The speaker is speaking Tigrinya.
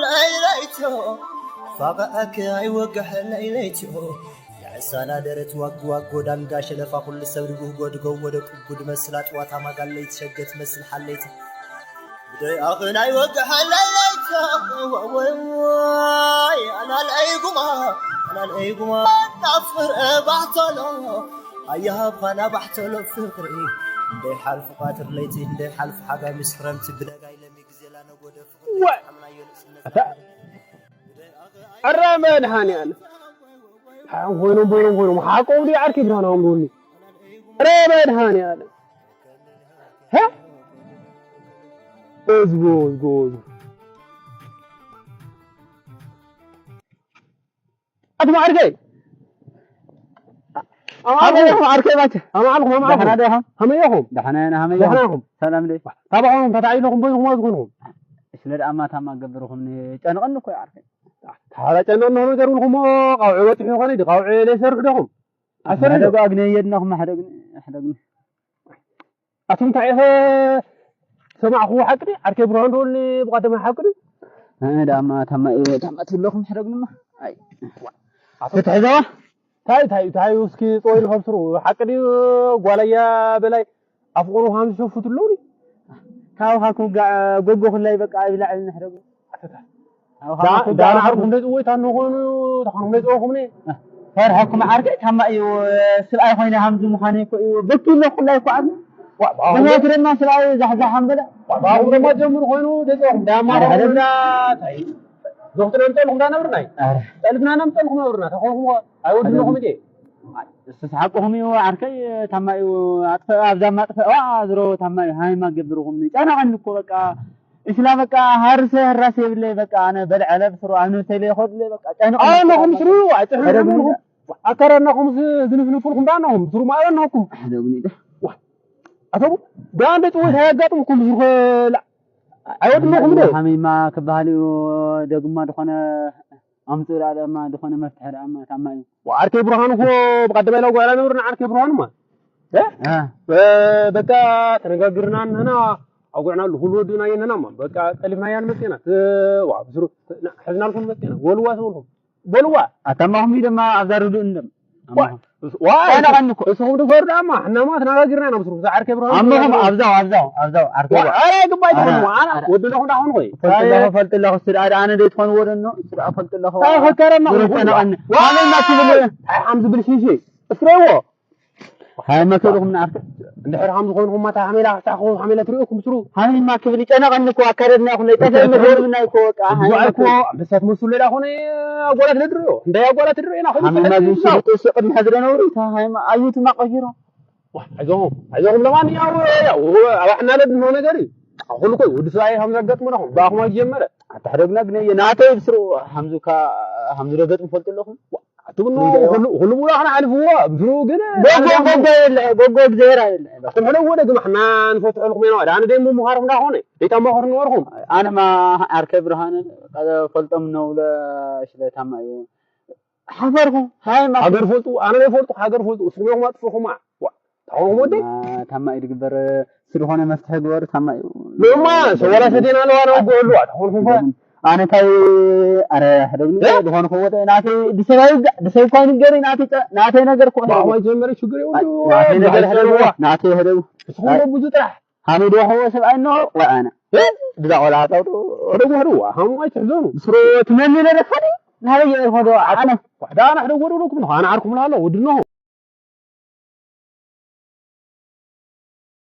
ለይለይቶ ፋቐኣክ ኣይወግሐ ለይለይቶ የዕሳና ደረት ዋግ ዋግ ጎዳንጋ ሸለፋ ኩሉ ሰብ ድጉህ ጎድጎ ወደ ቁጉድ መስላ ጥዋታ ማጋለይ ትሸገት መስል ሓለይት ብደይ ኣኽን ኣይወግሐ ለይለይቶ ወይ ኣናልኣይ ጉማ ኣናልኣይ ጉማ ናፍር ባሕተሎ ኣያሃብኻና ባሕተሎ ፍቕሪ እንደ ሓልፉ ቃትር ለይቲ እንደ ሓልፉ ሓጋይ ምስ ክረምቲ ብደጋይ ለሚ ግዜላ ነጎደ ፍቕሪ ኣረ መድሃንያለ ሓን ኮይኖም ኮይኖም ኮይኖም ሓቆም ዲ ዓርኪ ብርሃናዎም ዶኒ ኣረ መድሃንያለ ሀ እዝጎ እዝጎ እዝጎ ኣቱም ዓርከይ ኣማልኩም ዓርከይ ባቸ ኣማልኩም ኣማልኩም ደሕና ዲኹም? ከመይ ኢኹም? ደሕና ኢና፣ ከመይ ደሕና ኢኹም? ኢኹም? ሰላም ዲ? ታባኹም ተታዒለኹም በይኹም ዝኹንኹም ስለ ደኣ ማታማ ገብርኹም ጨንቐኒ እኮ እዩ ዓርከይ። ታዲያ ጨንቐኒ ሆኖ ገርብልኩሞ ቃውዒ በፂሑ ይኾነ ዲ ቃውዒ ለይሰርሑ ዲኹም? ኣይሰርሑ ሕደጉ ኣግነ የድናኹም ሕደግኒ ሕደግኒ ኣቱም እንታይ ኢኸ ሰማዕኹ ሓቂ ድዩ? ዓርከይ ብርሃን ደወልኒ ብቐደማይ ሓቂ ድዩ? ኣነ ደኣማ ታማ እየ ታማ ትብለኹም ሕደግንማ ኣይ ኣቶ ትሕዘዋ ታይ ታይ ታይ እስኪ ጾይ ንኸብስሩ ሓቂ ድዩ? ጓለያ በላይ ኣፍቕሩ ሃም ዝሸፍቱ ኣለዉ ድዩ? ካብ ሃኩም ጎጎ ክላይ በቃ ይብላዕ ንሕደጉ ዳና ዓርኩም ደጽዎ ይታን ኾኑ ታኾኑ ደጽዎ ኹምኔ ፈርሐኩም ዓርከይ ታማ እዩ ስብኣይ ኮይነ ሃምዚ ምዃነ እኮ እዩ በኪ ኣሎ ኩላይ እኮ ዓርኩ ምኽንያቱ ድማ ስብኣይ ዛሕዛሕ ኣንበለ ባኹም ድማ ጀምሩ ኮይኑ ደጽዎ ዳማ ኹምና ታይ ዞኽትና ምጠልኹም ዳነብርናይ ጠልፍና ነምጠልኹም ነብርና ተኾንኩም ኣይወድንኹም እየ እሱ ሓቅኹም እዩ ዓርከይ ታማ እዩ ኣጥፈ ኣብዛ ማጥፈዋ ዝሮ ታማ እዩ ሃይማ ገብርኹም ጨናቐኒ እኮ በቃ እስላ በቃ ሃርሰ ህራስ የብለይ በቃ ኣነ በልዐለ ብስሩ ኣነ ሰለ ይኸድለ በቃ ጨንቕ ኣነኹም ስሩ ኣይጥሕልኩም ኣካዳድናኹም ዝንፍንፍልኩም ዳነኹም ስሩ ማለናኩም ኣተቡ ዳ እንደ ጥወት ኣያጋጥምኩም ስሩ ኣይወድነኹም ዶ ሃሚማ ክበሃል እዩ ደግማ ዝኾነ ኣምፅኡ ደኣ ደኣማ ዝኾነ መፍትሒ ደኣማ ታማ እዩ ዓርከይ ብርሃኑ እኮ ብቀደም ኢላ ጓላ ነብርና ዓርከይ ብርሃኑማ በቃ ተነጋግርና ንሕና ኣጉዕናሉ ኩሉ ወድና የነናማ በቃ ጠሊፍናያ ንመፅና ዋ ብስሩ ሕዝናልኩም መፅና በልዋ ተበልኩም በልዋ ኣታማኹም እዩ ድማ ኣብዛ ርድኡ እንደም ዋ ጨነቐኒ እኮ እስኹም ድፈሩ ደኣማ ሕናማ ተነጋግርና ኢና ብስሩ ብዛ ዓርከይ ብርሃኑ ኣሞኹም ኣብዛው ኣብዛው ኣብዛው ዓርከይ ዋ ኣረ ግባይ ትኾኑ ኣና ወድለኹም ዳኾኑ ኾይ ፈልጥለኹ ፈልጥለኹ ስድኣ ደኣ ኣነ ደይትኾኑ ወደኖ ስድኣ ፈልጥለኹ ታይ ፈከረና ጨነቐኒ ኣበና ትብል ሓም ዝብል ሽሽ እስረዎ ሃይ መከልኹም ንዓርክ እንድሕር ከም ዝኾንኹም ማታ ሓሜላ ክሳዕ ክኸውን ሓሜላ ትሪእኩም ስሩ ሃሜማ ክብል ይጨነቐኒ እኮ ኣካደድና ይኹን ለይጠፍእ መገርምና ይኮ በቃ እኮ ኣንበሳ ትመስሉ ሌላ ኾነ ኣጓላት ነድርዮ እንታይ ኣጓላት ድርዮ ኢና ኾነ ሃሜማ ግን ሽርጡ እሱ ቅድሚ ሕድረ ነውሪ እታ ሃይማ ኣዩትማ ቀይሮ ኣይዞኹም ኣይዞኹም ለማን ያው ያው ኣባሕና ለድኖ ነገር እዩ ኩሉ ኮይ ወዲ ሰብኣይ ከም ዘጋጥሙ ነኹም ብኣኹም ኣጀመረ ኣታሕደግና ግን ናተይ ብስሩ ሃምዙካ ሃምዙ ደገጥም ፈልጡ ኣለኹም ትብሉ ኩሉ ሙላ ክነሓልፍዎ ምስኡ ግን ጎጎ የለ ጎጎ እግዚኣብሔር የለ ትምሕለዎ ደግማ ሕና ንፈትሐልኩም ኢና ኣነ ደይ ምምሃርኩም እንዳኾነ ደይተማኸሩ ነበርኩም ኣነማ ዓርከይ ብርሃነ ፈልጦም ነውለ ሽለታማ እዩ ሓፈርኩ ሃገር ፈልጡ ኣነ ደይ ፈልጡ ሃገር ፈልጡ እስኹም ኢኹም ኣጥፍኹማ ታወኹም ወደይ ታማ እዩ ዝግበር ስልኾነ መፍትሒ ግበሩ ታማ እዩ ንማ ሰወላ ሰቴና ኣለዋ ናውጎ ኣለዋ ታኾንኩም ኣነ እንታይ ኣረ ሕደግኒ ዝኾነ ከወደ ናተይ ብሰብ ኣይውጋዕ ብሰብ እኳ ይንገር ናተይ ጨ- ናተይ ነገር እኮ ሕደጉ ባባ ጀመረ ችግር ይወዱ ናተይ ነገር ሕደጉ ናተይ ሕደጉ እስኹም ብዙ ጥራሕ ሃመይ ዶ ኸወ ሰብ ኣይኖ ወይ ኣነ ብዛ ቆልዓ ታውጡ ሕደጉ ሕደጉ ሃሙ ኣይትሕዘኑ ስሮ ትመኒ ነደካ ድዩ ናበይ ይኸዶ ኣነ ዳና ሕደጉ ሕደጉ ኣነ ዓርኩም ላሎ ወድኖ